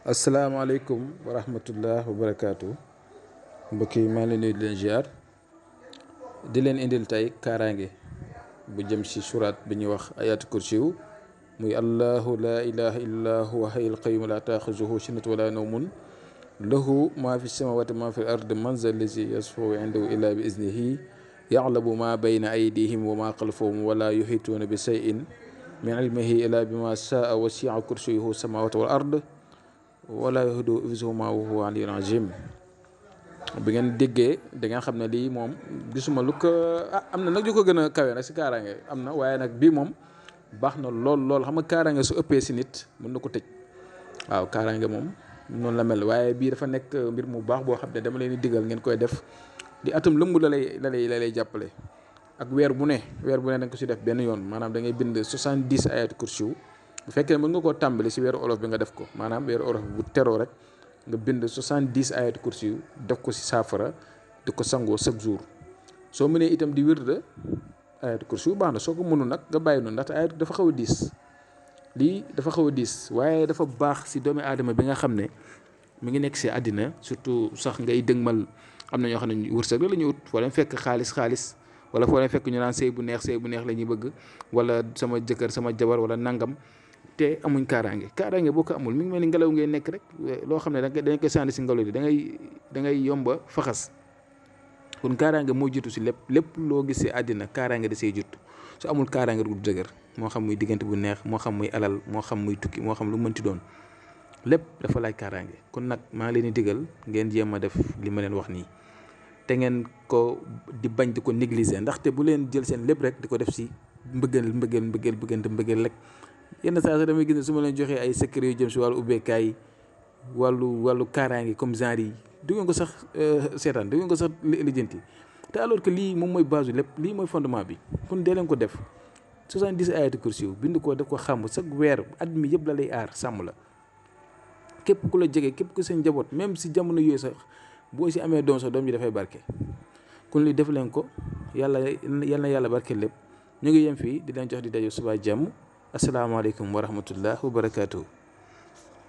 asalaamaaleykum wa rahmatullah wa barakaatu mbokk yi maa ngi leen di leen ziar di leen indil tey kaaraange bu jëm ci suraat bi ñuy wax ayaatu kursiyu muy allahu laa ilaha illa huwa hayyul qayyum laa taaxuzuhu sinatun wala nawmun lahu maa fi samawati maa fi ard man za lazi yasfau indahu illa bi iznihi ya'lamu maa bayna aydihim wa maa xalfahum wala yuhituuna bi shay'in min ilmihi illa bima saa wasi'a kursiyuhu samawati wal ard wala yahudu hifzuhumaa wa huwa aliyyul azim. bi ngeen déggee da ngeen xam ne lii moom gisuma lu ko am na nag yu ko gën a kawe nag si kaaraange am na, waaye nag bii moom baax na lool xam nga kaaraange su ëppee si nit mën na ko tëj. waaw kaaraange moom noonu la mel, waaye bii dafa nekk mbir mu baax boo xam ne dama leen di digal ngeen koy def di atum lëmb la lay jàppale. ak weer bu ne da nga ko si def benn yoon, maanaam da ngay bind 70 ayatu kursiw. bu fekkee mën nga koo tàmbali si weeru olof bi nga def ko, maanaam weeru olof bu teroo rek nga bind 70 ayatu kursiw def ko si saafara di ko sangoo chaque jour. soo mënee itam di wirda ayatu kursiw baax na, soo ko mënul nag nga bàyyi noonu, ndaxte ayatu dafa xaw a diis. lii dafa xaw a diis, waaye dafa baax si doomi aadama bi nga xam ne mi ngi nekk si àddina, surtout sax ngay dëgmal. am na ñoo xam ne wërsëg la ñu ut, foo leen fekk xaalis wala foo leen fekk ñu naan sëy bu neex la ñuy bëgg, wala sama jëkkër sama jabar wala nangam, te amuñ kaaraange boo ko amul mi ngi mel ni ngelaw ngay nekk rek, loo xam ne dañ koy sànni si ngelaw li da ngay yomba faxas. kon kaaraange moo jiitu si lépp loo gis si àddina kaaraange da see jiitu. su amul kaaraange du dëgër, moo xam muy diggante bu neex, moo xam muy alal, moo xam muy tukki, moo xam lu mënti doon, lépp dafa laaj kaaraange. kon nag maa ngi leen di digal ngeen jéem a def li ma leen wax nii, te ngeen ko di bañ di ko négliger, ndaxte bu leen jël seen lépp rek di ko def si mbëggeel rek. yenn saa sax damay gis ne su ma leen joxee ay secret yu jëm si wàllu ubbeekaay, wàllu kaaraange comme genre yi, du ngeen ko sax seetaan, du ngeen ko sax lijjanti, te alors que lii moom mooy base lépp, lii mooy fondement bi. kon dee leen ko def 70 ayatu kursiw bind ko def ko xam chaque weer, at mi yëpp la lay aar sàmm la. képp ku la jege, képp ku seen njaboot, même si jamono yooyu sax boo si amee doom sax doom ji dafay barke. kon lii def leen ko, yal na yàlla barke lépp. ñu ngi yem fii di leen jox di daje suba jàmm. asalaamaaleykum wa rahmatullah wa barakaatu.